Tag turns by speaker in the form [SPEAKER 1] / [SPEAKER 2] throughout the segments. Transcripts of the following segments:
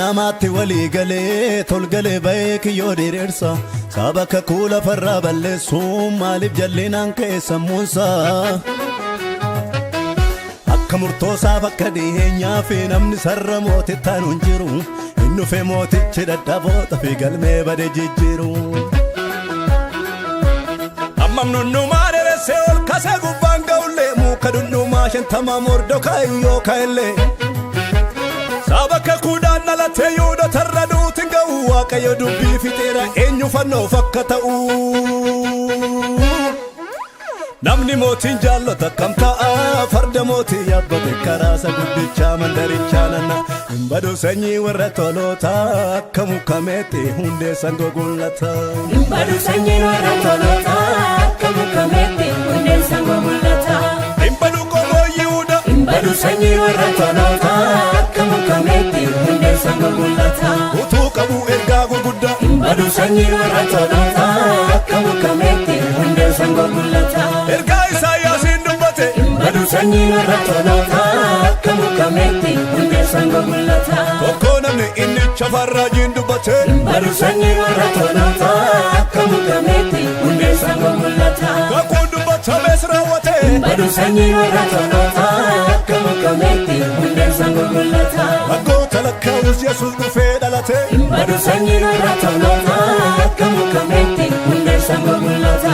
[SPEAKER 1] Namaatti walii galee tolgalee ba'ee kiyyoo diriirsa. Saba kakuu lafarraa balleessuun maaliif jallinaan ka'e sammuunsaa? Akka murtoosaaf akka dhiheenyaa fi namni sarara mootittaan hin jiru. Inni dhufe mootichi dadhaboota fi galmee bade jijjiiru. Hammam nunnumaa dheeressee ol kaasee gubbaan ga'ullee muka dhundhumaa 50 Mordokaayi yoo ka'ellee. Saba kakuudhaan dhalatee Yihuudoota irra duutiin ga'u, Waaqayyo dubbii fixeera, eenyu fannoof akka ta'u. Namni mootiin jaallata akkam ta'a? Farda mootii yaabbate karaasa guddichaa mandarichaa nanna. Hin badu sanyii warra tolootaa, akka mukameetti hundeessan gogullata.
[SPEAKER 2] Hin badu sanyiin warra tolootaa, akka mukameetti hundeen sangoo mul'ata.
[SPEAKER 1] Hin badu qomoo Yihuudaa.
[SPEAKER 2] Hin badu sanyiin warra tolootaa, akka mukameetti hundeen sangoo mul'ata.
[SPEAKER 1] Utuu qabu ergaa gurguddaa.
[SPEAKER 2] Hin badu sanyiin warra tolootaa, akka mukameetti hundeen sangoo mul'ata.
[SPEAKER 1] Ergaa Isaayyaasiin dubbate.
[SPEAKER 2] Hin badu sanyiin warra tolootaa, akka mukameetti hundeen sangoo mul'ata.
[SPEAKER 1] Tokko namni inni chafarraajiin dubbate.
[SPEAKER 2] Hin badu sanyiin warra tolootaa, akka mukameetti hundeen sangoo mul'ata.
[SPEAKER 1] Kakuun dubbatames raawwate.
[SPEAKER 2] Hin badu sanyiin warra tolootaa, akka mukameetti hundeen sangoo mul'ata.
[SPEAKER 1] Waggoota lakkaa'us Yesuus dhufee dhalate.
[SPEAKER 2] Hin badu sanyiin warra tolootaa, akka mukameetti hundeen sangoo mul'ata.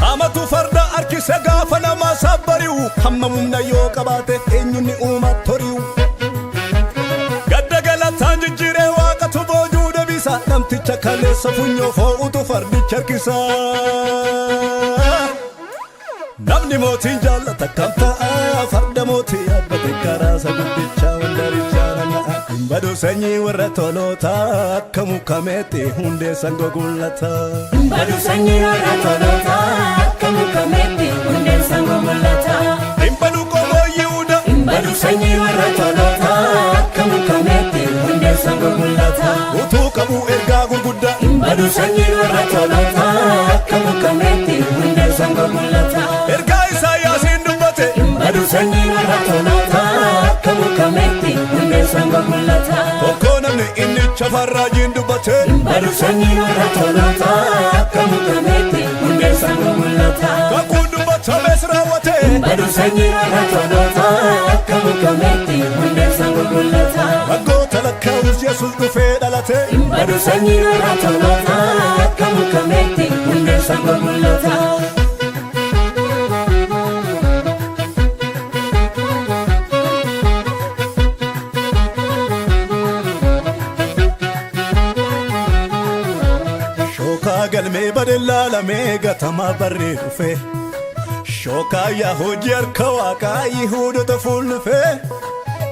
[SPEAKER 1] Hamatu farda harkise gaafa nama sabbari'u, hamma humna yoo qabaate eenyuun ni uuma tori'u. Gadda galataan jijjiiree Waaqatu boojuu deebisa, namticha kaleessa funyoo foo'utu fardicha harkisa. Namni mootiin jaallata akkam ta'a? Farda mootii yaabbate karaasa guddichaa mandarichaa nana'a. Hin badu sanyii warra tolootaa, akka mukameetti hundeessan gogullata.
[SPEAKER 2] Hin badu sanyiin warra tolootaa, akka mukameetti hundeen sangoo mul'ata.
[SPEAKER 1] Hin badu qomoo Yihuudaa.
[SPEAKER 2] Hin badu sanyiin warra tolootaa, akka mukameetti hundeen sangoo mul'ata.
[SPEAKER 1] Utuu qabu ergaa gurguddaa.
[SPEAKER 2] Hin badu sanyiin warra tolootaa, akka mukameetti hundeen sangoo mul'ata.
[SPEAKER 1] Ergaa Isaayyaasiin dubbate.
[SPEAKER 2] Hin badu sanyiin warra tolootaa, akka mukameetti hundeen sangoo mul'ata.
[SPEAKER 1] Tokko namni inni chafarraajiin dubbate.
[SPEAKER 2] Hin badu sanyiin warra tolootaa, akka mukameetti hundeen sangoo mul'ata.
[SPEAKER 1] Kakuun dubbatames raawwate.
[SPEAKER 2] Hin badu sanyiin warra tolootaa, akka mukameetti hundeen sangoo mul'ata.
[SPEAKER 1] Waggoota lakkaa'us Yesuus dhufee dhalate.
[SPEAKER 2] Hin badu sanyiin warra tolootaa, akka mukameetti hundeen sangoo mul'ata.
[SPEAKER 1] Shookaa galmee bade laalamee gatamaa barree dhufe. Shookaa yaa hojii harka Waaqaa Yihuudota fuullufe.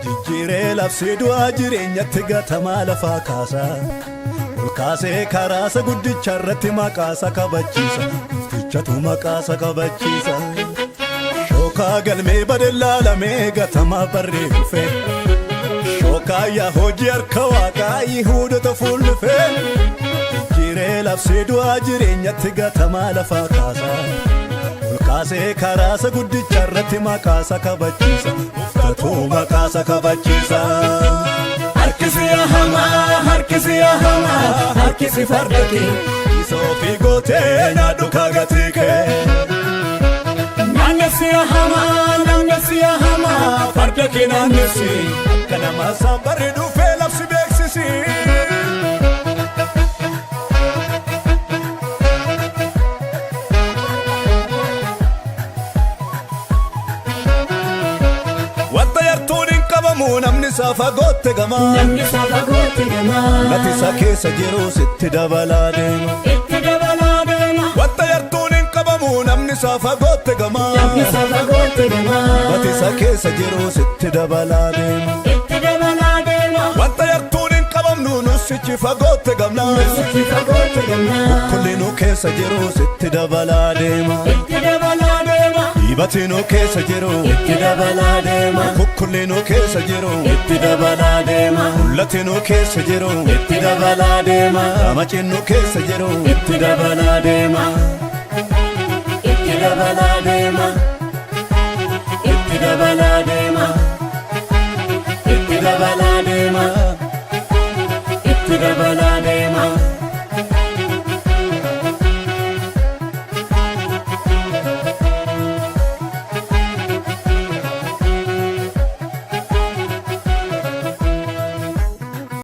[SPEAKER 1] Jijjiiree labsee du'aa jireenyatti gatamaa lafaa kaasa. Ol kaasee karaasa guddicha irratti maqaasa kabachiisa. Giftichatu maqaasa kabachiisa. Shookaa galmee bade laalamee gatamaa barree dhufe. Shookaa yaa hojii harka Waaqaa Yihuudota fuullufe. Jijjiiree labsee du'aa jireenyatti gatamaa lafaa kaasa. Ol kaasee karaasa guddicha irratti maqaasa kabachiisa. Uffatuu maqaasa kabachiisa. Harkisi yaa hamaa, harkisi yaa hamaa, harkisi farda kee. Isa ofii gootee nyaadhu kaagatii kee. Naannessi yaa hamaa, naannessi yaa hamaa, farda kee naannessi. Akka nama sabbarri dhufee labsi beeksisi. Wanta yartuun hin qabamu, namni isaa fagootte gamaa.
[SPEAKER 2] Namni isaa fagootti gamaa.
[SPEAKER 1] Lati isa keessa jiru sitti dabalaa deema.
[SPEAKER 2] Itti dabalaa deema.
[SPEAKER 1] Wanta yartuun hin qabamu, namni isaa fagootte gamaa.
[SPEAKER 2] Namni isaa fagootti gamaa.
[SPEAKER 1] Lati isa keessa jiru sitti dabalaa deema.
[SPEAKER 2] Itti dabalaa deema.
[SPEAKER 1] Wanta yartuun hin qabamnu, nusichi fagootte gamna.
[SPEAKER 2] Sichi fagootti gamnaa.
[SPEAKER 1] Kulli nu keessa jiru sitti dabalaa deema.
[SPEAKER 2] Itti dabalaa deema.
[SPEAKER 1] Dibatinuu keessa jiru.
[SPEAKER 2] Itti dabalaa deema.
[SPEAKER 1] Kukkullinuu keessa jiru.
[SPEAKER 2] Itti dabalaa deema.
[SPEAKER 1] Mul'atinuu keessa jiru.
[SPEAKER 2] Itti dabalaa deema.
[SPEAKER 1] Ramacinnuu keessa jiru.
[SPEAKER 2] Itti dabalaa deema. Itti dabalaa deema.